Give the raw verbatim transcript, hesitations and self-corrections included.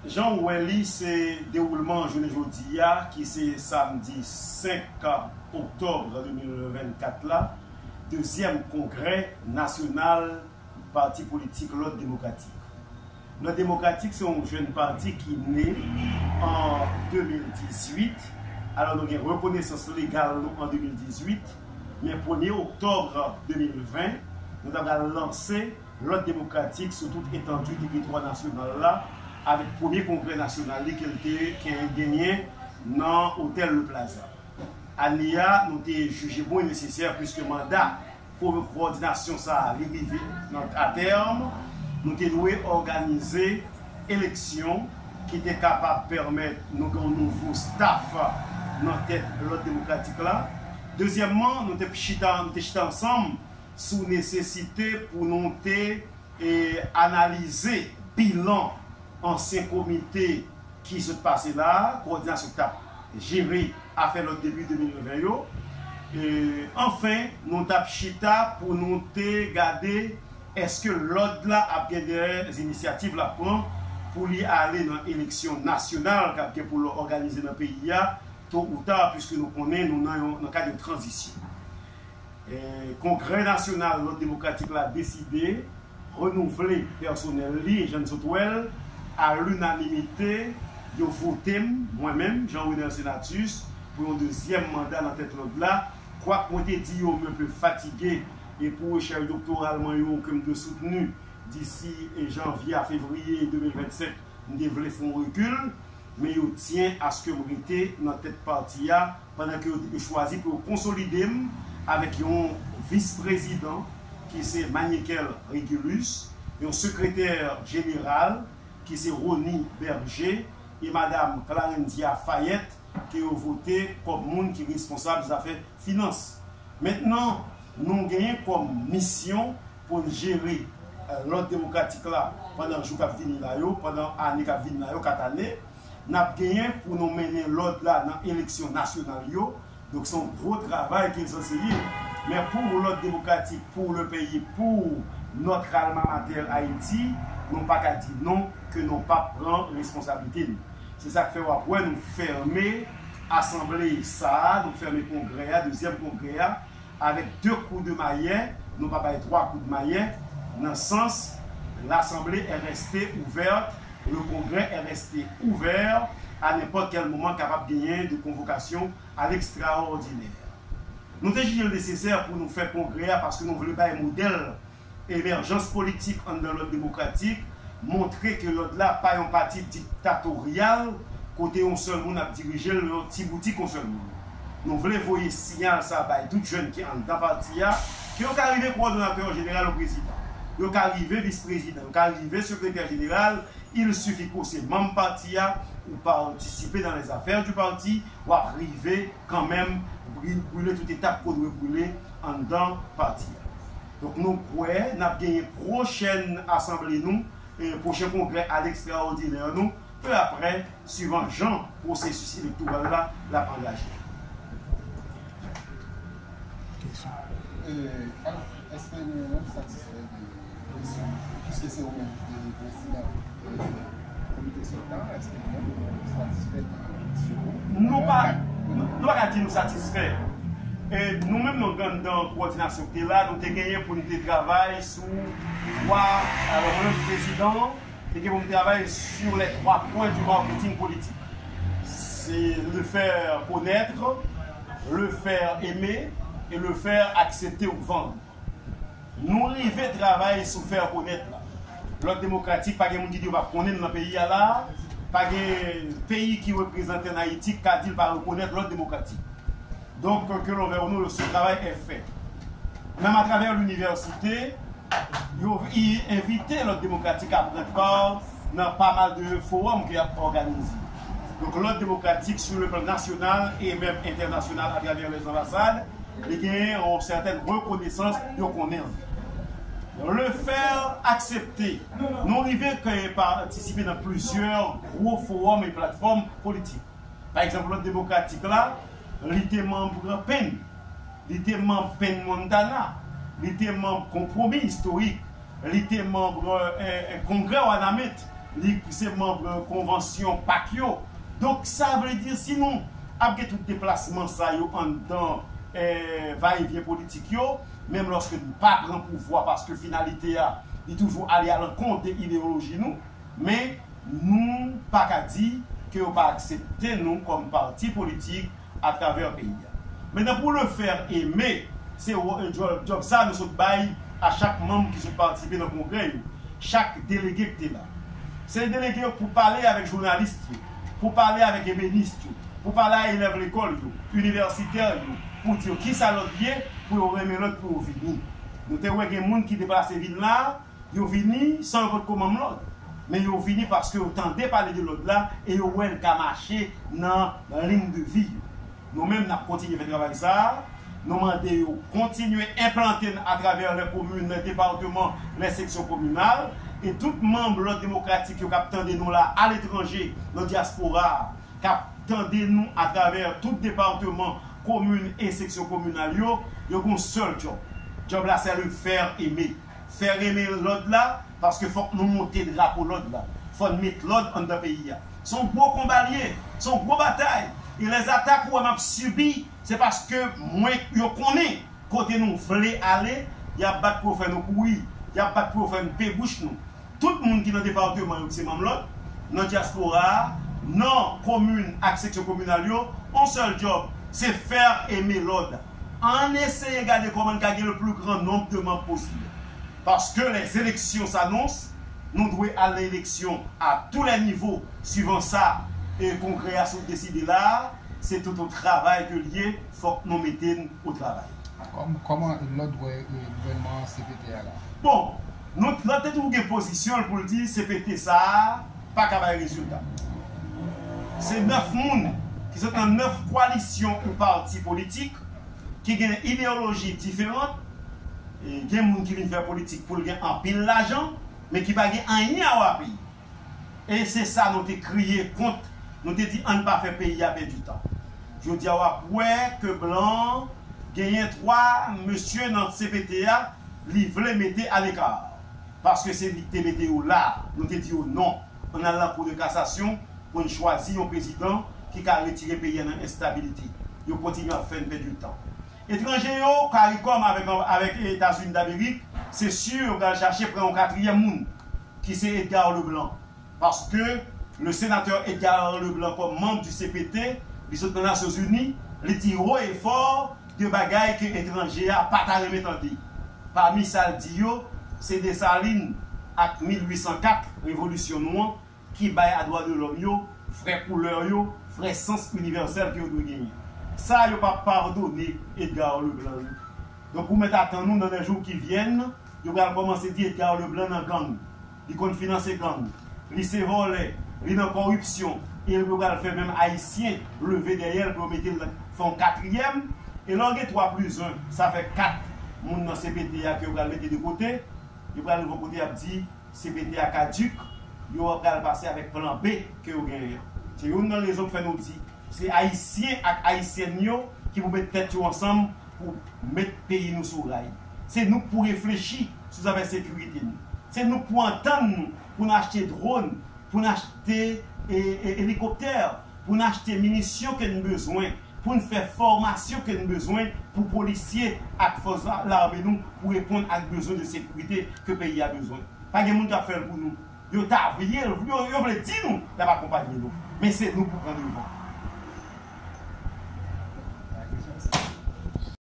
Jan w wè li, se dewoulman jounen jodi a, ki se samdi senk oktòb de mil vennkat la, dezyèm kongrè nasyonal pati politik Lòd Demokratik. Lòd Demokratik se yon jèn pati ki ne an de mil dizuit. Alò, nou gen rekonesans legal nou an de mil dizuit, men premye oktòb de mil ven, nou ta pral lanse Lòd Demokratik sou tout etandi teritwa nasyonal la, avèk premye kongrè nasyonal li ke l te genyen nan Otèl Le Plaza. Ane a, nou te jije bon e nesesè, piske manda ko-, kowòdinasyon sa a, li rive nan, a tèm, nou te dwe òganize eleksyon ki te kapab pèmèt nou gen yon nouvo staff nan tèt Lòd Demokratik la. Dezyèmman, nou te chita, nou te chita ansanm sou nesesite pou nou te, e, analize bilan ansyen komite ki sot pase la, kowòdinasyon ki t ap jere afè Lòd depi de mil ven yo. E, anfen, nou t ap chita pou nou te gade èske Lòd la ap gen de inisyativ l ap pran pou li ale nan eleksyon nasyonal k ap gen pou l òganize nan peyi a, to ou ta, piske nou konnen nou nan yon, nan kad yon tranzisyon. E, Kongrè Nasyonal Lòd Demokratik la deside renouvle pèsonèl li, jan n sot wè l, a linanimite, yo vote m, mwen menm, Jean Renel Senatus, pou yon dezyèm manda nan tèt Lòd la, kwak mwen te di yo m enpe fatige, e pou rechèch doktoral mwen yo ke m dwe soutni disi, e, janvye a fevriye de mil vennsenk, m te vle fè yon rekil, men yo tyen aske m rete nan tèt pati a, pandan ke yo, yo chwazi pou yo konsolide m avèk yon vis prezidan ki se Maniekel Régulus, yon sekretè jeneral ki se Rony Berger, e madam Clarendia Fayette, ke yo vote kòm moun ki responsab zafè finans. Mentnan, nou genyen kòm misyon pou n jere, eh, Lòd Demokratik la pandan jou k ap vini la yo, pandan ane k ap vini la yo, kat ane. N ap genyen pou nou mennen Lòd la nan eleksyon nasyonal yo. Donk, se yon gwo travay ke l sanse ye. Men pou Lòd Demokratik, pour le pays, pour notre alma mater Ayiti, nou pa ka di non, ke nou p ap pran responsablite nou. Se sa k fè w ap wè nou fèmen asanble sa a, nou fèmen kongrè a, dezyèm kongrè a, avèk de kou de mayè, nou pa bay twa kou de mayè, nan sans, l'Assemblée est restée ouverte, le Congrès est resté ouvert, à n'importe quel moment kapab genyen de konvokasyon à l'extraordinaire. Nou te jije l nesesè pou nou fè kongrè a paske nou vle bay modèl emèjans politik anndan Lòd Demokratik, montre ke Lòd la pa yon pati diktatoryal kote yon sèl moun ap dirije l, yon ti boutik yon sèl moun. Nou vle voye siyal sa bay tout jèn ki anndan pati a, ke yo ka rive kowòdonatè jeneral ou prezidan, yo ka rive vis prezidan, yo ka rive sekretè jeneral, il suffit ke w se manm pati a, ou patisipe dans les affaires du parti, w ap rive kanmenm bri-, brile tout etap ke w dwe brile anndan pati a. Donk, nou kwè n ap genyen pwochèn asanble nou, e, pwochen kongrè à l'extraordinaire nou, pe aprè, suivan jan pwosesis elektoral la, l ap angaje. Kesyon. E, alò, èske nou satisfè de jesyon, piske se ou menm ki te prezidan, e, komite sòtan, èske nou menm nou satisfè de jesyon? Nou pa, nou, nou pa ka di nou satisfè. E nou menm, nou, anndan kowòdinasyon ki te la, nou te genyen pou nou te travay sou twa, alò, mwen menm prezidan, te gen pou m travay sur les trois points du marketing politique. C'est le faire connaître, le faire aimer et le faire accepter ou vendre. Nou rive travay sou fè konèt la. Lòd Demokratik, pa gen moun ki di yo p ap konnen l nan peyi a la. Pa gen peyi ki reprezante ann Ayiti ki ka di l pa rekonèt Lòd Demokratik. Donk, ke l'on veuille ou non, le, ce travail est fait. Menm atravè linivèsite, yo i-, envite Lòd Demokratik a pran pa nan pa mal de fowòm ke y ap òganize. Donk, Lòd Demokratik, sur le plan national et même international, à travers les ambassades, li gen yon sètèn rekonesans, yo konnen l. Le faire accepter, nou rive ke patisipe nan plizyè gwo fowòm e platfòm politik. Pa egzanp, Lòd Demokratik la, li te manm pen, li te manm pen Montana, li te manm Konpwomi Istorik, li te manm, eh, eh, Kongrè Wanament, Li se manm konvansyon pak yo. Donk, sa vle di, si nou ap gen tout deplasman sa yo anndan eh, vayevyen politik yo, menm lòske nou pa pran pouvwa, paske finalite a, li toujou ale alankont de ideyoloji nou, men nou pa ka di ke yo pa aksepte nou kòm pati politik atravè peyi a. Mentnan, pou le faire aimer, se djòb sa nou sot bay a chak manm ki sot patisipe nan kongrè yo, chak delege ki te la. Se delege yo pou pale avèk jounalis yo, pou pale avèk ebenis yo, pou pale a elèv lekòl yo, inivèsitè yo, pou di yo kisa lòd ye, pou yo renmen lòd, pou yo vini. Nou te wè gen moun ki deplase vin la, yo vini san yo potko manm lòd. Men yo vini paske yo tande pale de lòd la e yo wè l ka mache nan liy de vi yo. Nou menm, n ap kontinye fè travay sa a. Nou mande yo kontinye enplante n atravè lè komin, lè depatman, lè seksyon kominal. E tout manm lòd demokratik yo k ap tande nou la aletranje, nan dyaspora a, k ap tande nou atravè tout depatman, komin e seksyon kominal yo, yo gen yon sèl djòb. Djòb la, se le faire aimer. Fè renmen lòd la, paske fòk nou monte drapo lòd la. Fò n met lòd anndan peyi a. Se yon gwo konba l ye, se yon gwo batay. E lèzatak ou wè m ap sibi, se paske mwen, yo konnen kote nou vle ale, y ap bat pou yo fè nou kouri, y ap bat pou yo fè nou pe bouch nou. Tout moun ki nan depatman yo ki se manm lòd, nan dyaspora a, nan komin ak seksyon kominal yo, yon sèl djòb, se fè renmen lòd. Ann eseye gade kòman n ka gen le plus grand nombre de membres possible. Parce que les élections s'annoncent, nou dwe al nan eleksyon à tous les niveaux, suivant sa e kongrè a sot deside la, se tout yon travay ke l ye, fòk nou mete n o travay. Kòm, kòman lòd wè e, gouvènman C P T a la? Bon, nou, lòd te toujou gen pozisyon l pou l di C P T sa a pa ka bay rezilta. Se nèf moun ki sot nan nèf koalisyon ou pati politik ki gen ideyoloji diferan. E gen moun ki vin fè politik pou l gen anpil lajan, men ki pa gen anyen a wè a peyi. E se sa nou te kriye kont, nou te di ann pa fè peyi a pèdi tan. Jodi a w ap wè ke blan genyen twa mesye nan C P T a li vle mete aleka. Paske se li ki te mete yo la, nou te di yo non. Ann al nan kou de kasasyon pou n chwazi yon prezidan ki ka retire peyi a nan enstabilite. Yo kontinye ap fè n pèdi tan. Etranje yo, CARICOM avèk, avèk Etazini Damerik, se si yo pral chache pran yon katriyèm moun, ki se Edgar Leblanc. Paske le senatè Edgar Leblanc, kòm manm di C P T, li sot nan Nasyonzini, li di wo e fò de bagay ke etranje a pa ta renmen tande. Pami sa l di yo, se Desalin ak mil uit san kat, revolisyon nou an, ki bay a dwa de lòm yo vrè koulè yo, vrè sans inivèsèl ke yo dwe genyen. Sa yo p ap padone Edgar Leblanc li. Donk, ou mèt atann ou nan lè jou ki vyèn, yo pral kòmanse di Edgar Leblanc nan gang. Li konn finanse gang. Li se vòlè. Li nan kòripsyon. E yo pral fè menm Ayisyen leve dèyè l pou yo mete l fè yon katriyèm. E lè w gen twa plis en, sa fè kat moun nan C P T a ke yo pral mete de kote. Yo pral rive yon kote y ap di C P T a kadik, yo pral pase avèk plan B ke yo genyen an. Se youn nan rezon k fè nou di, se Ayisyen ak Ayisyèn yo ki pou met tèt yo ansanm pou met peyi nou sou ray. Se nou k pou reflechi sou zafè sekirite nou. Se nou k pou antann nou pou n achte dwòn, pou n achte e, e, elikoptè, pou n achte minisyon ke n bezwen, pou n fè fòmasyon ke n bezwen pou polisye ak fòs lame nou pou reponn ak bezwen de sekirite ke peyi a bezwen. Pa gen moun k ap fè l pou nou. Yo ta vle l, yo, yo vle di nou y ap akonpaye nou. Men se nou pou pran devan.